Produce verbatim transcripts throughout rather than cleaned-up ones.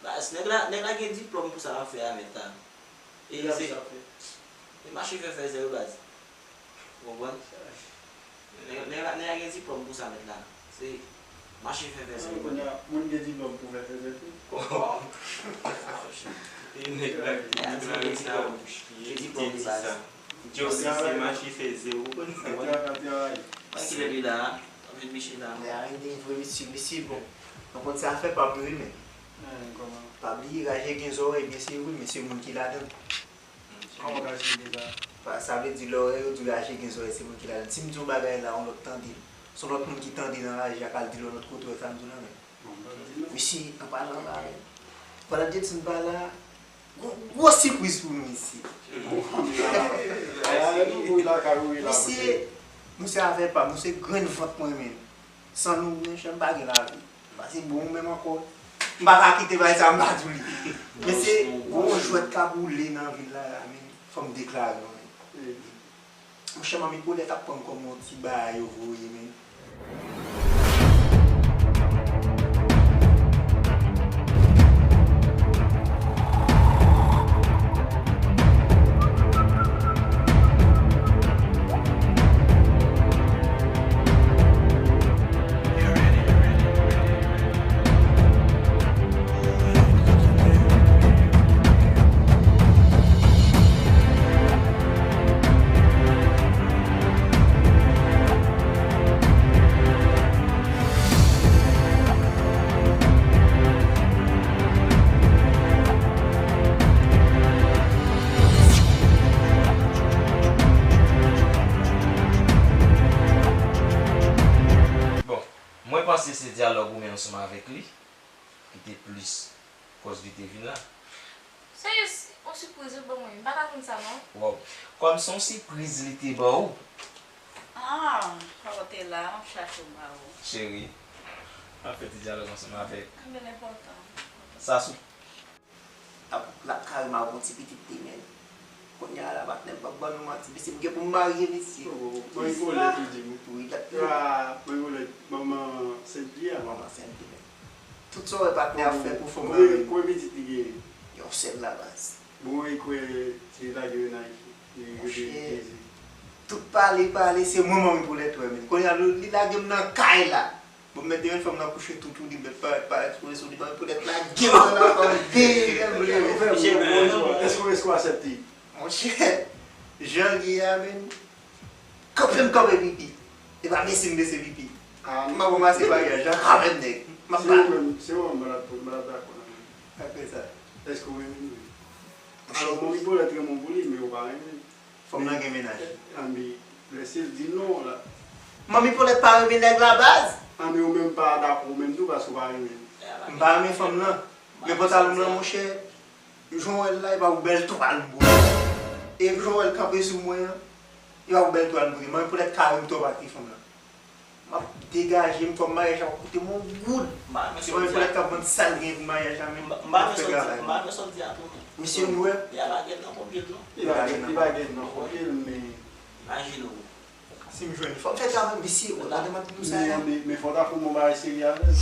Baz, nèg la, nèg la gen diplòm pou sa l ap fè a mèt la. E se, e mache fè fè zè wi baz. Ou konprann? Nèg, nèg la, nèg la gen diplòm pou sa mèt la. Se mache fè fè zè wi. Kounye a, moun gen diplòm pou fè fè zè tou. E nèg la gen diplòm pou sa. Yo di se mache fè zè ou konn. Ap travay, ap travay. Kilè li la? Anpil miche la. Lè a rive vre mesye, mesye bon. Nou konn sa fè pa m wi men. Pa bliye raje gen zòrèy, men se wi men se moun ki ladan l. Kòman w ka esplike sa? Pa, sa vle di lè w yo di raje gen zòrèy se moun ki ladan l. Si m di yon bagay la, yon lòt tande l. Se yon lòt moun ki tande nan raje a k al di l yon lòt kote, w wè sa m di w la men. Mesye, an palan la men. Pandan Jetson pa la, gwo, gwo sipriz pou nou isi. Mesye, nou se afè pa m, nou se grenn vant mwen menm. San nou, men, chè, m pa gen lavi. Pase bon, ou menm ankò. M pa ka kite bagay sa, m pa di w li. Men se gwo jwèt k ap woule nan vil la, la, men fò m deklare w, men. Monchè, manmi Polèt ap pran m kòm yon ti bagay yo voye, men. Bon, mwen panse se dyalòg ou menm ansanm avèk li ki te plis kòz li te vin la. Se jis yon sipriz ou ban mwen, m pa ta konn sa non. Waw. Kòm se yon sipriz li te ba w. Ah, fò w te la, m ap chache w ba ou. Cheri, m ap fè ti dyalòg ansanm avèk. Anben l enpòtan. Sa sou. L ap, l ap kare m ak yon ti pitit li menm. Kounye a la, patnè m p ap ban nou manti, mesye, m gen pou m marye, mesye. Oh, oh, oh. Manmi Polèt ou di m. Wi, dat. Ah, Manmi Polèt, manman Sent Pyè a. Manman Sent Pyè. Tout sa w wè patnè ap fè pou fanm nan menm. Konbyen pitit li genyen? Yon sèl la baz. Bon, e kwè li lage yo nan Ayiti. Li rete Brezil. Tout pale, pale, se mwen Manmi Polèt wè menm. Kounye a, li lage m nan kay la. Bon, m mete yon fanm nan kouche toutou, li mèt parèt, parèt sou rezo, li Manmi Polèt lage m nan lakay, dèyè m vle. Èske, èske w aksepte? Monchè, jan l ye a menm, kanpe m kanpe pipi. E pa bese m bese pipi. M ap ranmase maryaj la kanmenm nèg. M ap ba. Se ou menm, se ou menm, m pa t dakò nan. Apre sa. Èske w renmen l? Alò, Manmi Polèt renmen w pou li, men ou pa renmen l. Fanm nan gen mennaj. Anben, lè se l di non la. Manmi Polèt pa renmen nèg la baz. Anben, ou menm pa dakò ou menm tou, paske ou pa renmen l. M pa renmen fanm nan. Men pantalon m lan, monchè, jan w wè l la, e pa pou bèl twal m pote. E jan w wè l kanpe sou mwen an, e pa pou bèl twal m pote. Manmi Polèt kare m twòp ak ti fanm nan. M ap degaje m, fò maryaj la koute m yon goud. Se manmi Polèt k ap vann sa l gen pou maryaj la, men m ap fè travay. Misye m wè. Li pa gen, li pa gen nan kote l, men. Imajine w. Si m jwenn li, fò m fè travay, mesye, w tande m ap di nou sa la. Men, men, men fò w ta fè yon bon bagay serye avè l.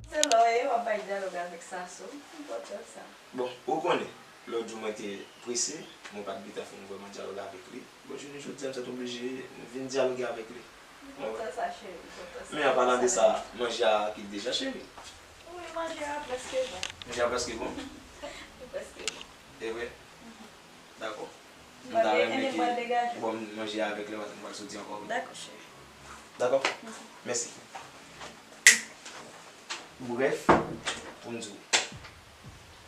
Se lè w ye, w ap bay dyalòg avèk Sassou. Enpòtan sa. Bon, ou konnen, lòt jou mwen te prese, mwen pa t gentan fin vrèman dyaloge avèk li. Bon, jounen jodi a, m sot oblije vin dyaloge avèk li. Enpòtan sa, cheri, enpòtan sa. Men an palan de sa, manje a kit deja, cheri. Wi, manje a prèske bon. Manje a prèske bon? Li prèske bon. E vre? Dakò. M ta renmen ke, bon, m manje avèk li, m pral soti ankò. Dakò, cheri. Dakò? Mèsi. Brèf, pou m di w,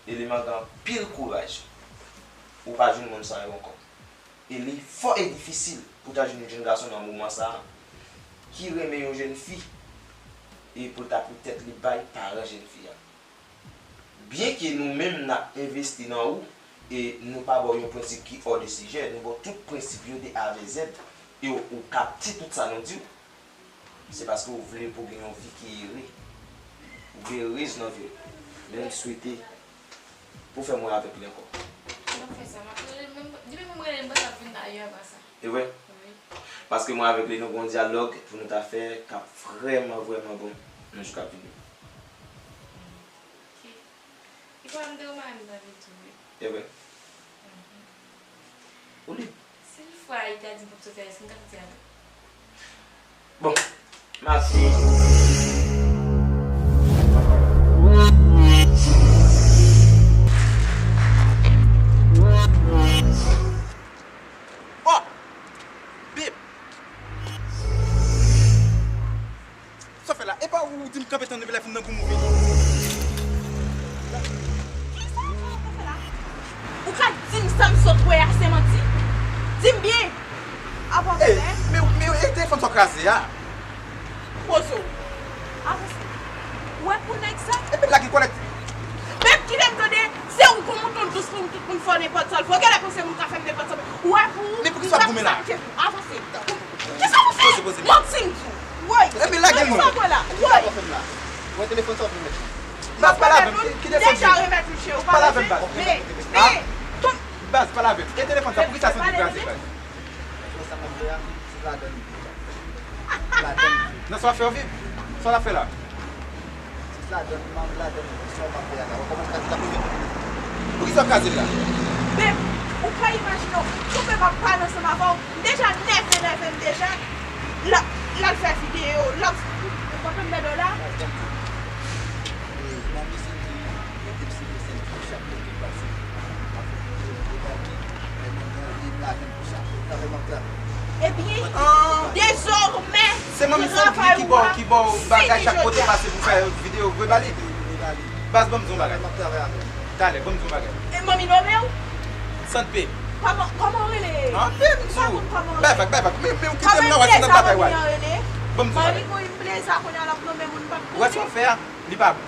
Elima gen anpil kouraj. Ou pa jwenn moun sa yo ankò. E li fò e difisil pou ta jwenn yon jenn gason nan moman sa a ki renmen yon jenn fi e pou l ta pran tèt li bay paran jenn fi a. Byenke nou menm n ap envesti nan ou e nou pa ba w yon prensip ki hors de sujet, nou ba w tout prensip yo de A a Z e w, ou kapte tout sa nou di w, se paske w vle pou w gen yon vi ki ere. Ou vle erez nan vi w. Men m swete pou w fè m wè avèk li ankò. M ap fè sa, m ap rele l, menm, depi m rele l, m panse l ap vin dayè, apa sa. E vre? Wi. Paske mwen avèk li, nou gen yon dyalòg pou nou ta fè k ap vrèman, vrèman bon nan jou k ap vini. Ok. Li pa m te remare m ta vin tou, wi. E vre? Mhm. Ou li? Si l fwa li ta di m p ap soti a, èske m ka soti avè l? Bon, m ap. Oh! Bib! Sa w fè la? E pa ou di m kanpe tann depi lè fin nan gou move. Kisa w fè la? Ou ka di m sa m sot wè a se manti? Di m byen. Apa w fè? Men, men, e telefòn sa w kraze a? Poze w. Avanse. Ou wè pou nèg sa? Epi l lage kòlèt. Bib, kite m tande, se ou gon mouton dous pou tout moun fè w nenpòt sa l fè w. Genlè panse moun ka fè m nenpòt sa. Ou wè pou ou. Men poukisa w ap goumen la? Avanse. Kisa w fè? Poze, poze. Manti m di w. Woy. Epi lage l non. Sa w wè la? Woy. Ou wè telefòn sa w ap remèt li. Baz, pale avè m. Ki telefòn? Deja remèt li, cheri. Ou pa bezwen. Pale avè m, baz. Men, men. Baz, pale avè m. E telefòn sa, poukisa santi kraze, baz? Nan sa w ap fè w viv? Sa w ap fè la? Sis ladann, manm ladann, sa w ap fè a la? W ap kòmanse kraze la, premye kote. Poukisa w kraze l la? Bib, ou pa imajine w, tou bib ap pale ansanm avè w, m deja nève, nève m deja. L ap, l al fè videyo, l ap, ou konprann mèt w la? Manmi Cindy, mete m sou sèn tou, chak kote m pase, m ap fè videyo, m ap fè bagay, men manmi anvi m ladann. Ebyen, dezòmè, se manmi Sandrine ki ba w, ki ba w bagay chak kote pase pou fè videyo, voye ba li. Baz, ban m di w yon bagay. Talè, ban m di w yon bagay. E manmi nome w? Sandpe. Kòman, kòman w rele? An, pe m di w. Bay vag, bay vag. Men, men w kite m nan, w al fè nan batay, w al. Ban m di w yon bagay. Manmi, pou m pleza kounye a l ap nome moun m p ap konnen. Ou wè sa w fè a? Li pa bon.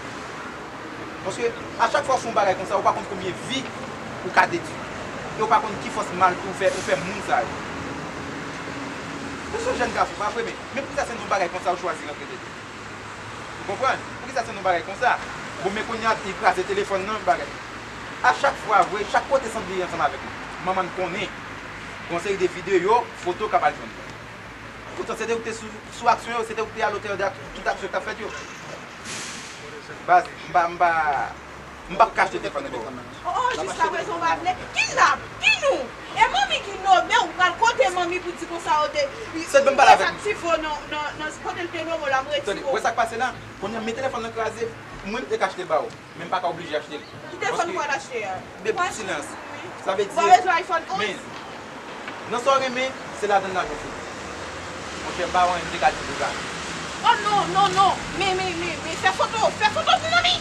Paske a chak fwa w fè yon bagay konsa, ou pa konn konbyen vi ou ka detwi. E ou pa konn ki fòs mal tou ou fè, ou fè moun sa yo. Ou se yon jèn gason, pa vre, men, men poukisa se nan yon bagay konsa ou chwazi rantre tete? Ou konprann? Poukisa se nan yon bagay konsa? Bon, men kounye a, li kraze telefòn nan, bagay. A chak fwa, vre, chak kote Sandrine ansanm avèk nou. Manman n konnen. Gon seri de videyo, foto k ap al jwenn. Poutan, se te ou ki te sou, sou aksyon yo, se te ou ki te alotè de tout aksyon k t ap fèt yo. Baz, m pa, m pa, m p ap ka achte telefòn nan ba w. Oh, oh, jiskaprezan w pa vle? Kidnap? Ki nou? E manmi ki nome w, pral kote manmi pou di konsa w te. Se ban m pale avèk. Sa k ti fo nan, nan, nan kote l te nome w la, m retire w. Tande, wè sa k pase la? Kounye a, men telefòn nan kraze, mwen m te ka achte l ba w. Men m pa ka oblije achte l. Ki telefòn ou pral achte a? Bib, silans. Sa vle di, ou pa bezwen iPhone onz? Men, nan sa w renmen, se ladann lajan w soti. Monchè, m pa wè anyen m te ka di pou sa. Oh non, non, non. Men, men, men, men, fè foto, fè foto pou manmi.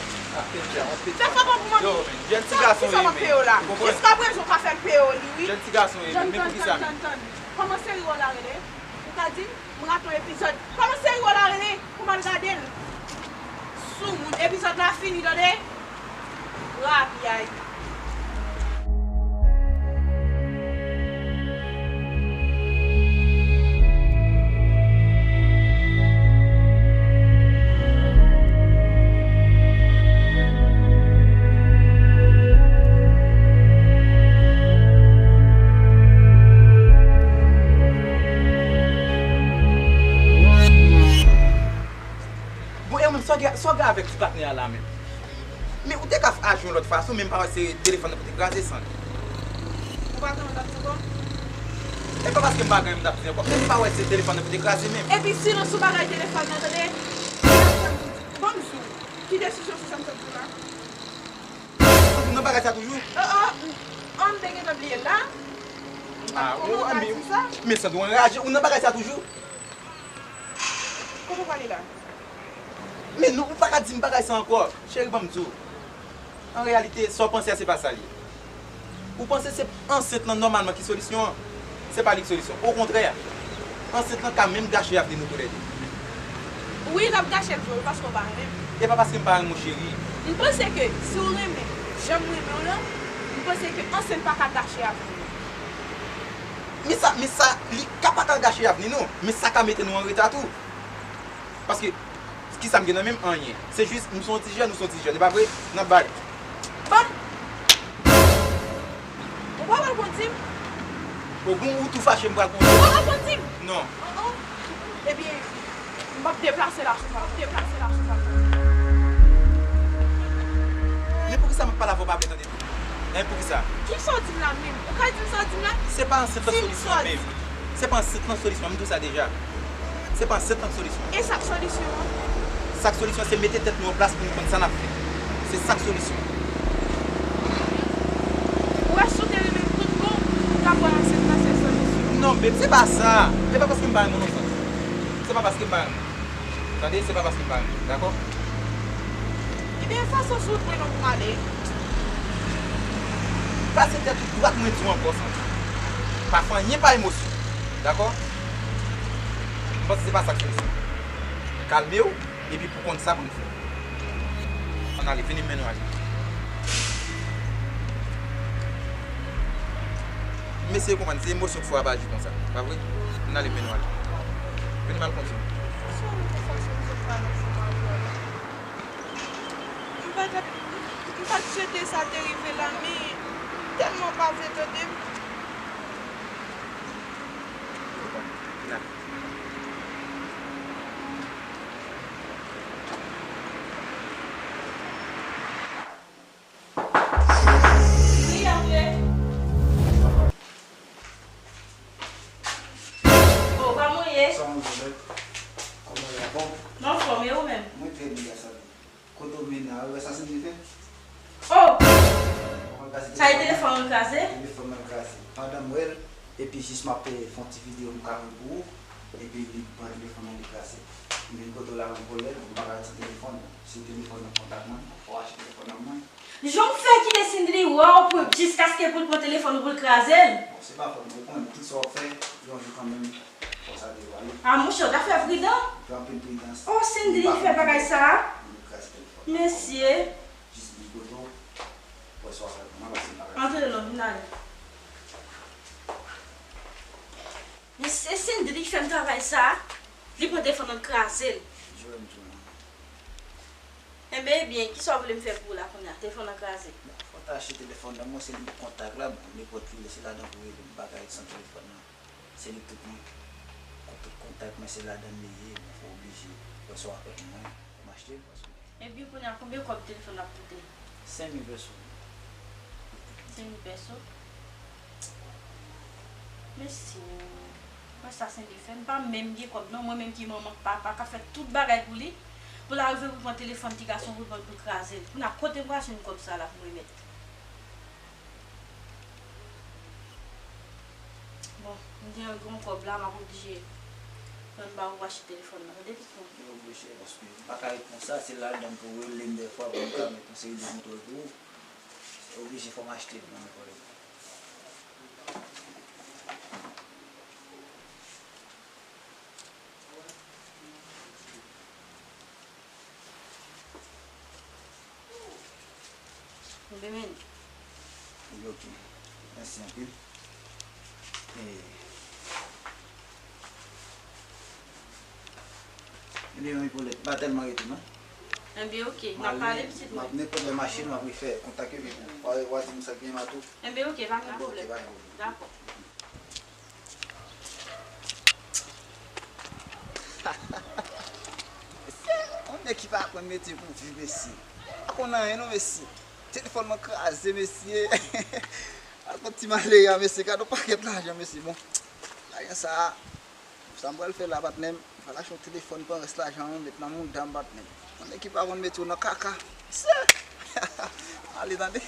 Fè foto pou manmi. Yo, men, jèn ti gason yo, men. Ou konprann? Jiskaprezan ou pa fè m peye w li, wi. Jèn ti gason yo, men, men poukisa? Tann, tann, tann, tann. Kòman seri w la rele? Ou ka di m? M rate yon epizòd. Kòman seri w la rele? Pou m al gade l. Soumoun, epizòd la fini, tande? Rabyay. Bon, e ou menm, sa w gen, sa w gen avèk ti patnè a la menm? Men ou te ka aji yon lòt fason, men m pa wè se telefòn nan pou te kraze, Sand. Ou pa gen yon lòt ti bon? E pa paske m pa gen yon lòt ti bon, men m pa wè se telefòn nan pou te kraze menm. Epi silans ou pa bay telefòn nan, tande? Ban m di w, ki desizyon sou sa m sot di w la? Ou nan bagay sa toujou? Oh, oh, oh, m te gentan bliye l la. Ah, ou, men, men Sand, ou anraje, ou nan bagay sa toujou? Kote w prale la? Men non, ou pa ka di m bagay sa ankò. Cheri, ban m di w. An reyalite, sa w panse a, se pa sa l ye. Ou panse se ansent lan nòmalman ki solisyon an? Se pa li ki solisyon. Okontrè, ansent lan ka menm gache avni nou toulède. Wi, l ap gache l vre wi, paske w pa renmen m. E pa paske m pa renmen w, cheri. M panse ke si w renmen jan m renmen w lan, m panse ke ansent pa ka gache avni nou. Men sa, men sa, li ka pa ka gache avni nou, men sa ka mete nou an reta tou. Paske Kisa m gen nan men m? Anyen. Se jis, m se yon ti jèn, ou se yon ti jèn. E pa vre? N ap bay. Ban m! Ou pa pral konn di m? O bon, ou tou fache, m pral konn. Ou pa pral konn di m? Non. Oh, oh. Ebyen, m ap deplase la sou sa. M ap deplase la sou sa. Men poukisa m ap pale avè w, pa vle tande? Hein, poukisa? Kisa w di m la menm? Ou ka di m sa w di m la? Se pa ansent lan solisyon an, babe. Se pa ansent lan solisyon an, m di w sa deja. Se pa ansent lan solisyon an. E sa k solisyon an? Sa k solisyon an, se mete tèt nou an plas pou nou konn sa n ap fè. Se sa k solisyon an. Ou wè si w te renmen m tout bon, ou ta pran ansent lan, se solisyon an. Non, babe, se pa sa. Se pa paske m pa renmen w non, Sandra. Se pa paske m pa renmen w. Tande, se pa paske m pa renmen w, dakò? Ebyen, fason sou pran non pou m ale. Pase tèt ou dwat, mwen di w ankò sa. Pa fè anyen pa emosyon, dakò? M panse se pa sa k solisyon. Kalme w, epi pou konn sa pou n fè. Ann ale, vini m mennen w ale. M eseye konprann, se emosyon k fè w ap aji konsa, pa vre? Ann ale, m mennen w ale. Vini m al kontinye. Sa w wè fason m sot pale ansanm avè w la? M pa t ap, m pa t swete sa te rive la, men m tèlman pa vle tande m. Vini. Wi, antre. Oh, kòman w ye? Sa w manje, bèt? Kòman w ye? Bon? M anfòm, e ou menm? Mwen trè byen, gras a Dye. Kote w mennen a? Ou wè sa Cindy fè? Oh! Sa e telefòn mwen kraze? Telefòn mwen kraze. Pandan m wè l, epi jis m ap, eh, fè yon ti videyo m ka voye pou ou, epi li pran telefòn nan, li kraze. M vin kote w la, m vòlè l, m pa ka retire telefòn nan. Si telefòn nan kontak mwen, fò w achte telefòn nan mwen. Jan w fè kite Cindy wè w pou, jiskaske pou l pran telefòn ou pou l kraze l? Bon, se pa fòt mwen, ou konnen tout sa w ap fè, yon jou kanmenm, fò sa devwale. Ah, monchè, w ta fè pridan. Fè anpil pridans. Oh, Cindy fè bagay sa a? Li kraze telefòn. Mesye. Jis vin kote w, wè sa w ap fè pou mwen, paske m pa ka. Antre non, vin ale. Men se Cindy ki fè m travay sa a. Li pran telefòn nan, l kraze l. Jwe m tou non. Enben, ebyen, kisa w vle m fè pou ou la kounye a? Telefòn nan kraze. Bon, fò w ta achte telefòn nan mwen, se li kontak la, bon, nenpòt ki lè se ladan pou rele m, m pa ka ret san telefòn nan. Se li k tout mwen. Kon tout kontak mwen, se ladan l li ye, bon, fò w oblije wè sa w ap fè pou mwen, pou m achte l, paske. Ebyen, kounye a, konbyen kòb telefòn nan ap koute? Senk mil pèso. Senk mil pèso? Mesye, wè sa Cindy fè. M pa menm gen kòb non, mwen menm ki manman k papa, k ap fè tout bagay pou li, pou l arive pou l pran telefòn ti gason pou l pran pou l kraze l. Kounye a, kote m pral jwenn kòb sa la pou m remèt? Bon, m gen yon kòb la, m ap oblije pran ba ou pou achte telefòn nan. Tande pitit mwen. Yo oblije, paske m pa ka ret konsa, se ladan pou rele m dèfwa pou m ka met yon seri de kontwòl pou ou. Oblije fò m achte l nan men kòlèg mwen. Ebyen, men. Ebyen, ok. Mèsi anpil. E, ebyen, wi, Paulette, pa tèlman rete, non. Ebyen, ok. N ap pale, pitit mwen. M ap nenpòt lè mache, m ap refè kontak yo, epi w a, w a di m sa k gen mato. Ebyen, ok, pa gen pwoblèm. Dakò. Mesye, yon nèg ki pa konn metye pou viv, mesye. Pa konn anyen non, mesye. Telefòn mwen kraze, mesye. Al fè ti malere a, mesye. Gade yon pakèt lajan, mesye. Bon, lajan sa a, sa m pral fè la, patnè m, m pral achte yon telefòn, pran rès lajan an, met nan mouda m, patnè m. Yon nèg ki pa konn metye w nan kaka. Mesye. Ale, tande.